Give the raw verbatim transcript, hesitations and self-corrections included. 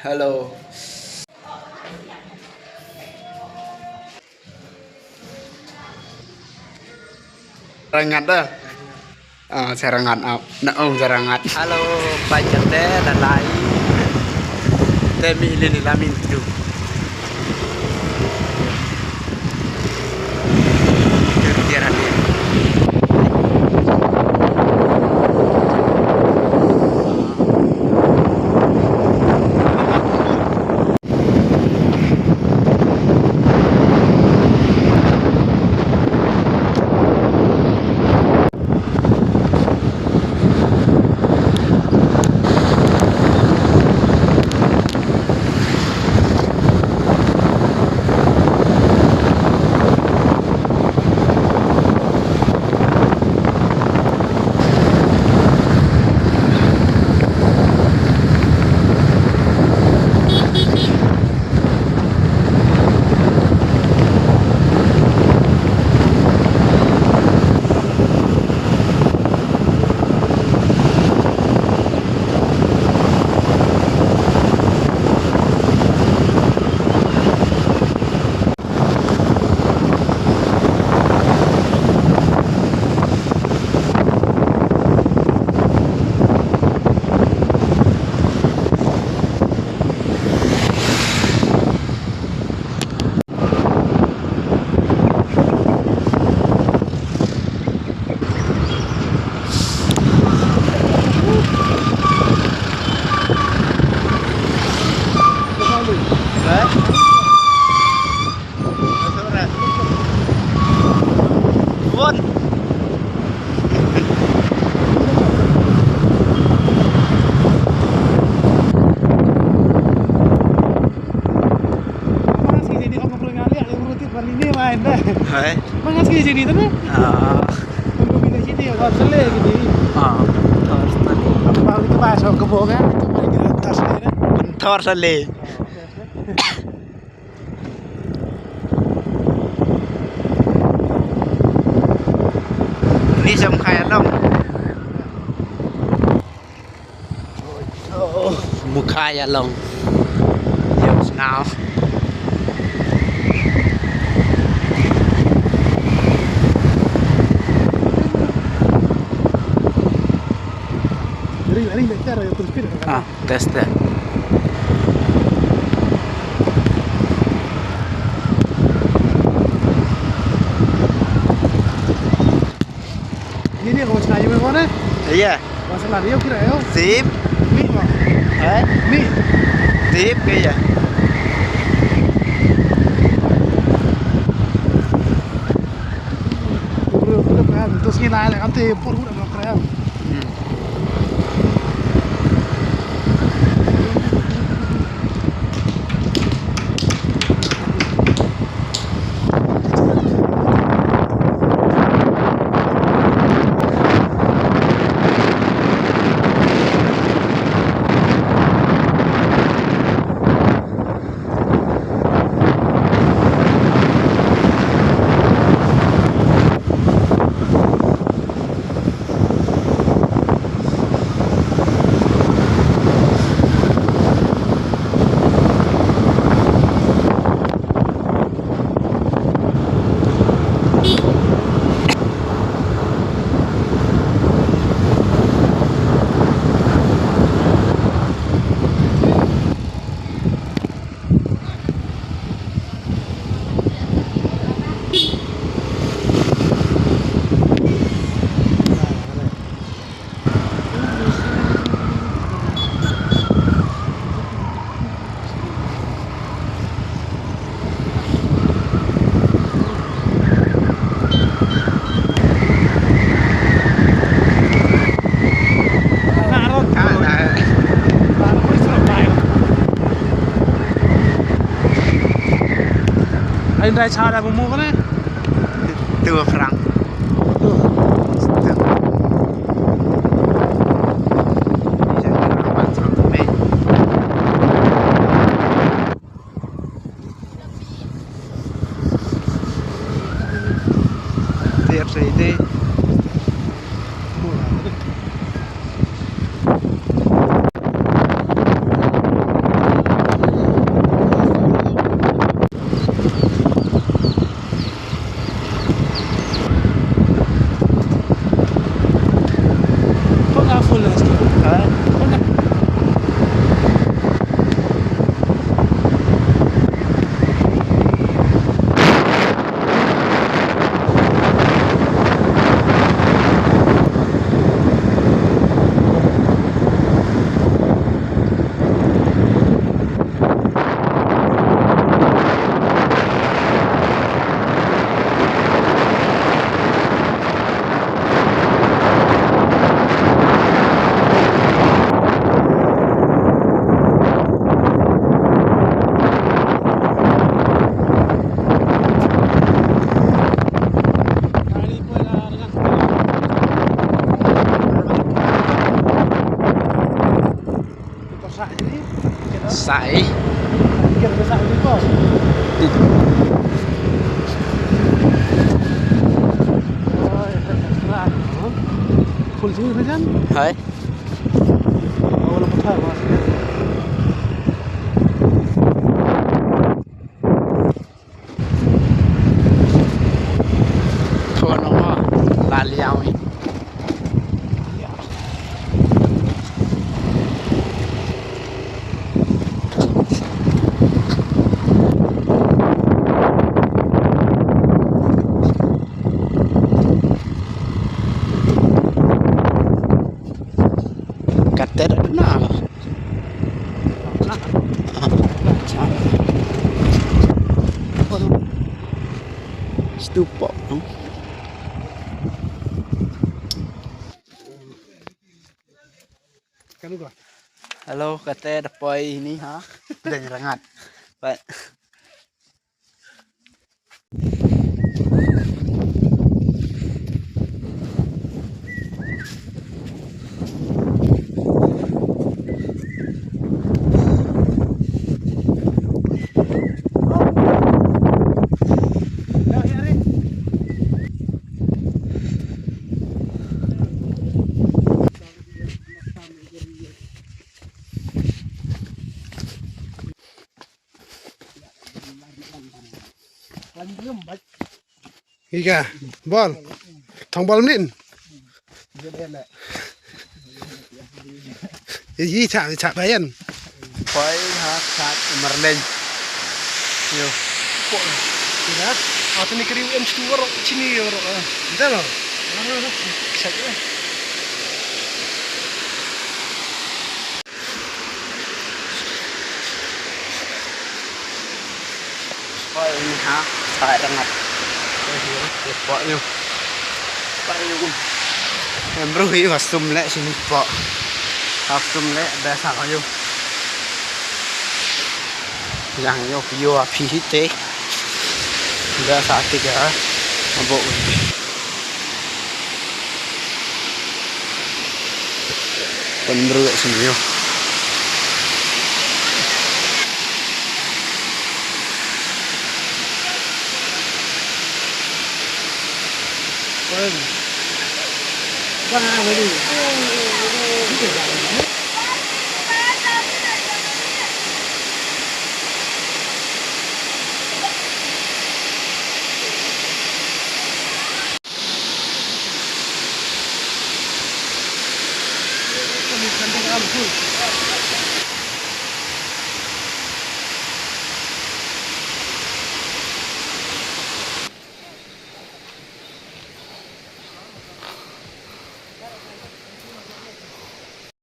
Hello. Rangat da. Ah, Sarangat ap. Na, oh, Sarangat. Hello, pajate lalai. Te mi lini lamin tu. Tiar tiar ni. Hai. Mangas ke sini tu, ne? Ah. Tunggu bila sini, ya, kau sele gini. Ah, thor sele. Apa itu bahasa kebo kan? Itu paling jelas tas ni, ne? Thor sele. Ni sam kaya long. Mukhai along. Yo, snow. Ah, test eh. Ini dia kawan sekali mana? Iya. Masalah dia kira yo. Sip. Mi ma. Eh? Mi. Sip ke ya. Terus kita kan terus ni lah nanti pur udah mau keren. Hmm. Ai dai chara bu mo kane. Tu franc. Tu. Tiar sa ite. Ai. Hai. Thua nong ma, la liang i. Kater na. Stupa, no? Hello, kate da poi ini ha. Dah nyerangat. But Higa, bol. Thong bol min. Yi cha, yi cha bayan. Poi ha, cha marlen. Yo. Poi. Ina, atini kari em stu waro, chini waro. Dalo. Cha. Poi ni ha, sai rangat. Poi ni. Poi ni. Em bru hi wa sum le sini po. Ha sum le besa ha yo. Yang yo yo a phi hi te. Besa ti ga. Abo. Pynru sini yo.